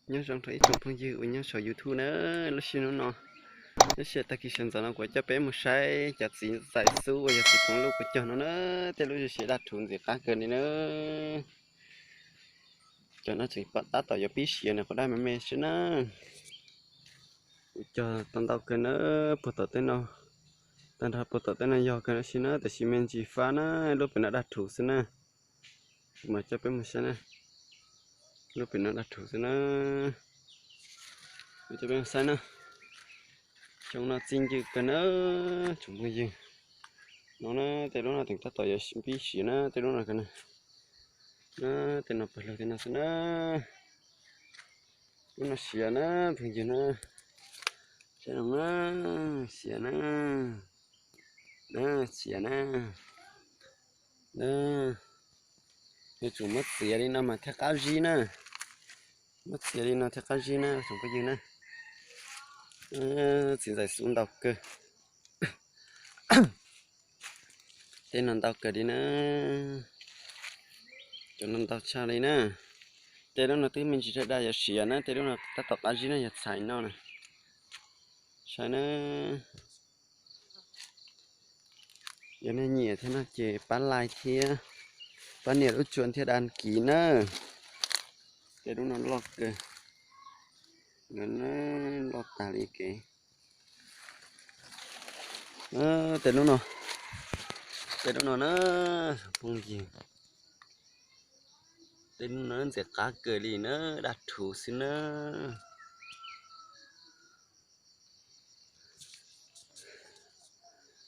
Nyob zoo rau ib tsoom phooj ywg uas nyob saum YouTube na, lub sij hawm no, lub sij hawm tag kis sawv ntxov no kuv coj peb mus saib cov txiv ntxais xub uas yog txiv koov lub kuv cog no na, tej lub zoo siav daj rhuv ntxim qab kawg li na. Cov no tseem pom tab tom yuav pib siav nws quav daj me me xwb na. Kuv cog tau ntau kawg na, puag tom tej no, tag nrho puag tom tej no yog kawg na xwb na, tiam sis me ntsis fab na, lub pem no daj rhuv xwb na. Kuv mam coj peb mus saib na, lub pem no daj rhuv xwb na. Kuv coj peb mus saib na, xyoo no txi ncw kawg na, tsoom phooj ywg. No na, tej lub no tseem tab tom yuav pib siav na, tej lub no kawg na. Na, tej no pawg lug tej no xwb na. Lub no siav na, phooj ywg na. Saib no na, siav na, na, siav na. Na, yuav tsum muab txiav li no mas thiaj qab zib na. Muab txiav li no thiaj qab zib na tsoom phooj ywg na. Txiv ntxais xub ntau kawg. Tej no ntau kawg li na. Cov no ntau tshaj li na. Tej lub no twb me ntsis daj daj yuav siav na, tej lub no tab tom qab zib na, yog txhais no na. Saib na. Yog nej nyiam thiab no ces pab like thiab pab nias lub tsua thiab đăng ký na. Tej lub no loj kawg, loj tag li kev. Tej lub no, tej lub no na, phooj ywg, tej lub no ntxim qab kawg li na, daj rhuv xwb na.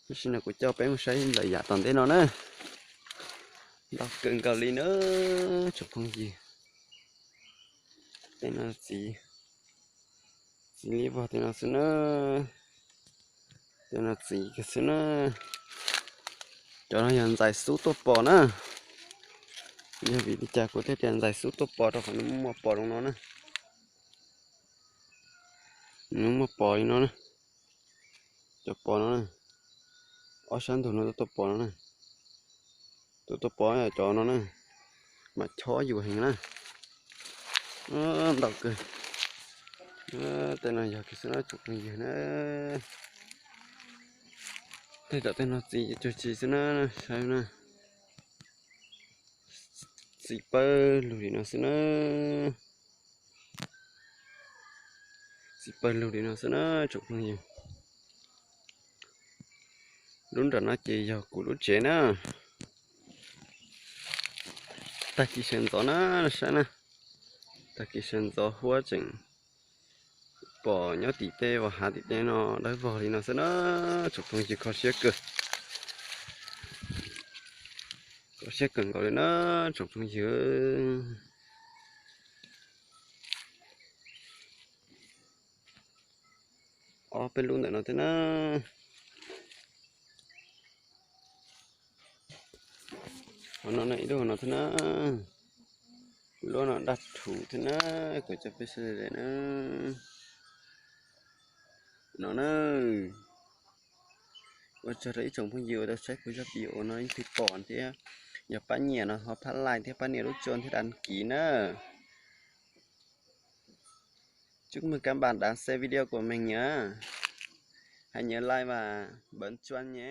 Tam sim no kuv coj peb mus saib lawm yav tom ntej no na. Ntau kawg nkaus li na tsoom phooj ywg. Tej no txiv, txiv li vog tej no xwb na. Tej no txiv kawg xwb na. Cov no yog ntxais xub tuaj pos na. Yog vim li cas kuv thiaj tias ntxais xub tuaj pos? Rau qhov nws muaj pos zoo no na. Nws muaj pos li no na. Cov pos no na, ob sab ntug no tuaj pos no na. Tus tuaj pos cov no na, mas chob yus heev na. Ntau kawg. Tej no yog kiag xwb na tsoom phooj ywg na. Tej tom tej no txiv cuag tsi xwb na, saib na. Txiv pawg lug li no xwb na. Txiv pawg lug li no xwb na tsoom phooj ywg. Lub nram no ces yog kuv lub tsev na. Tag kis sawv ntxov na, saib na. Tag kis sawv ntxov huab tseem pom nyob tim tej vos hav tim tej no dawb vog li no xwb na tsoom phooj ywg. Kho siab kawg, kho siab kawg nkaus li na tsoom phooj ywg. Ob peb lub ntawm no thiab na. Hauv no ib lub hauv no thiab na. Lub no daj rhuv thiab na, kuv coj peb saib na. No na. Ua tsaug rau ib tsoom phooj ywg uas tau saib kuv zaj video no ib tug pom thiab. Yog pab nyiam no ho pab like thiab pab nias lub tsua thiab đăng ký na. Chúc mừng các bạn đã xem video của mình nhé. Hãy nhớ like và bấm chuông nhé.